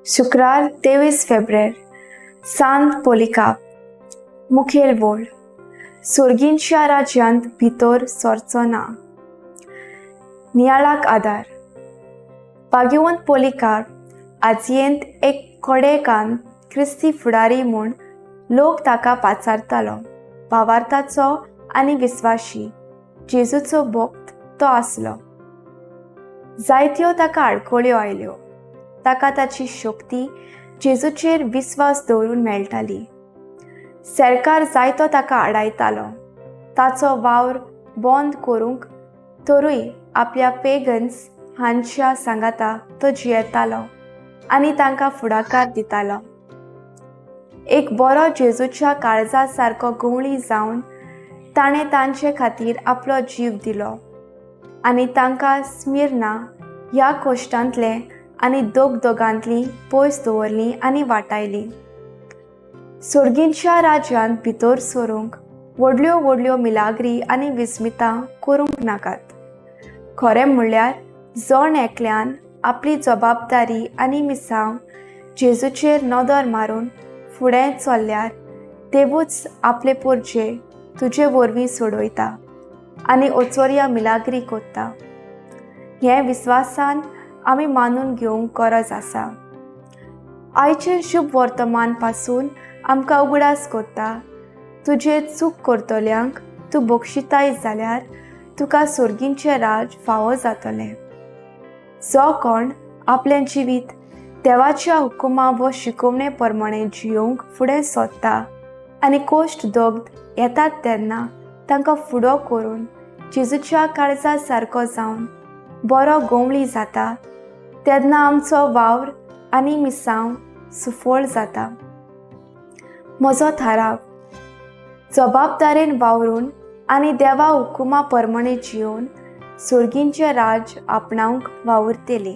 शुक्रार 23 फेब्रेर, सांत पोलिकाप. मुखेल वोळ, सोर्गींच्या राज्यांत भितर सरचो ना. नियाळाक आदार. भाग्यवंत पोलिकार्प आजयेंत एक कोडेकान क्रिस्ती फुडारी म्हूण लोक ताका पाचारतालो. भावार्थाचो आनी विस्वाशी जेजूचो भक्त तो आसलो. जायत्यो ताका आडखळ्यो आयल्यो. ताका ताची शक्ती जेजूचेर विस्वास दवरून मेळटाली. सरकार जायतो ताका आडायतालो ताचो वावर बंद करूंक, तरूय आपल्या पेगन्स हांच्या सांगाता तो जियेतालो आनी तांकां फुडाकार दितालो. एक बरो जेजूच्या काळजा सारको गवळी जावन ताणें तांचे खातीर आपलो जीव दिलो आनी तांकां स्मिर्ना ह्या कोश्टांतले आनी दोग दोगांतली पयस दवरली आनी वाटायली. सोर्गींच्या राज्यांत भितर सरूंक व्हडल्यो व्हडल्यो मिलाग्री आनी विस्मितां करूंक नाकात. खरें म्हणल्यार जण एकल्यान आपली जबाबदारी आनी मिसांव जेजूचेर नदर मारून फुडें चल्ल्यार देवूच आपले पोरजे तुजे वरवीं सोडयता आनी ओचोरया मिलाग्री कोत्ता हें विस्वासान आमी मानून घेवंक गरज आसा. आयचें शुभ वर्तमान पासून आमकां उगडास कोत्ता, तुजे चूक करतल्यांक तूं बक्षिताय जाल्यार तुका सोर्गींचें राज फावो जातलें. जो कोण आपलें जिवीत देवाच्या हुकुमा व शिकोवणे प्रमाणे जियोवंक फुडें सोदता आनी कोश्ट दग्ध येतात तेन्ना तांकां फुडो करून जेजूच्या काळजा सारको जावन बरो गोमळी जाता, तेन्ना आमचो वावर आनी मिसांव सुफळ जाता. म्हजो थाराव, जबाबदारेन वावरून आनी देवा हुकुमा प्रमाणे जियोवन सोर्गींचें राज आपणावंक वावुरतली.